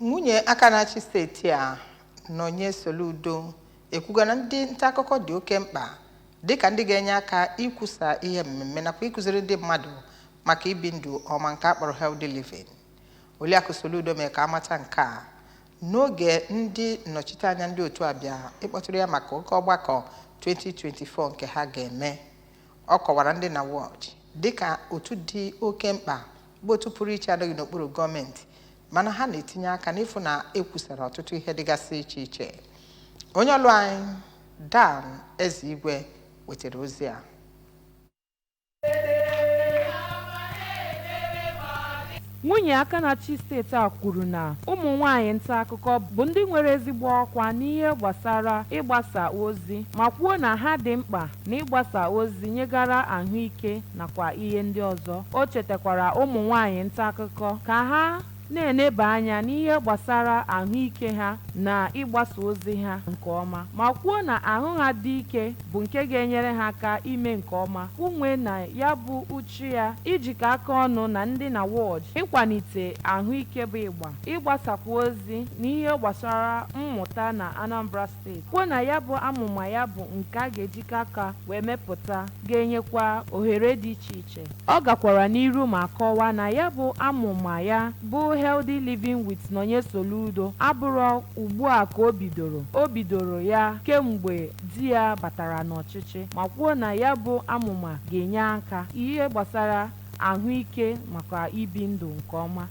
Nwunye aka na-achị steeti a, Nonye Soludo, ekwugo na ndị nta akụkọ dị oke mkpa dịka ndị ga-enye aka ikwusa ihe mmemme nakwa ịkụziri ndị mmadụ maka ibi ndụ ọma nke a kpọrọ healthy living. Oliakụ Soludo mere ka amata nke a n'oge ndị nnọchiteanya ndị otu a bịa ịkpọtụrụ ya maka oke ọgbakọ 2024 nke ha ga-eme. Ọ kọwara ndị NAWOJ dịka otu dị oke mkpa, bụ otu pụrụ iche adịghị n'okpuru gọọmenti, mana ha na-etinye aka n'ịfụ na ekwusara ọtụtụ ihe dịgasị iche iche. Onye ọlụ anyị, Dan Ezeigwe, wetara ozi a. Nwunye aka na-achị steeti a kwuru na ụmụ nwanyị nta akụkọ bụ ndị nwere ezigbo ọkwa n'ihe gbasara ịgbasa ozi, ma kwuo na ha dị mkpa n'ịgbasa ozi nyegara ahụike nakwa ihe ndị ọzọ. O chetakwara ụmụ nwanyị nta akụkọ ka ha na-eneba anya n'ihe gbasara ahụike ha na ịgbasa ozi ha nke ọma, ma kwuo na ahụ ha dị ike bụ nke ga-enyere ha aka ime nke ọma. Kwunwe na ya bụ uchu ya ijikọ aka ọnụ na ndị NAWOJ ịkwalite ahụike bụ ịgba, ịgbasakwa ozi n'ihe gbasara mmụta na Anambra Steeti. Kwuo na ya bụ amụma ya bụ nke a ga-ejikọ aka wee mepụta, ga-enyekwa ohere dị iche iche. Ọ gakwara n'iru ma kọwaa na ya bụ amụma ya bụ Healthy Living with Nonye Soludo abụrụ ugbu a ka o bidoro. O bidoro ya kemgbe di ya batara n'ọchịchị, ma kwuo na ya bụ amụma ga-enye aka ihe gbasara ahụike maka ibi ndụ nke ọma.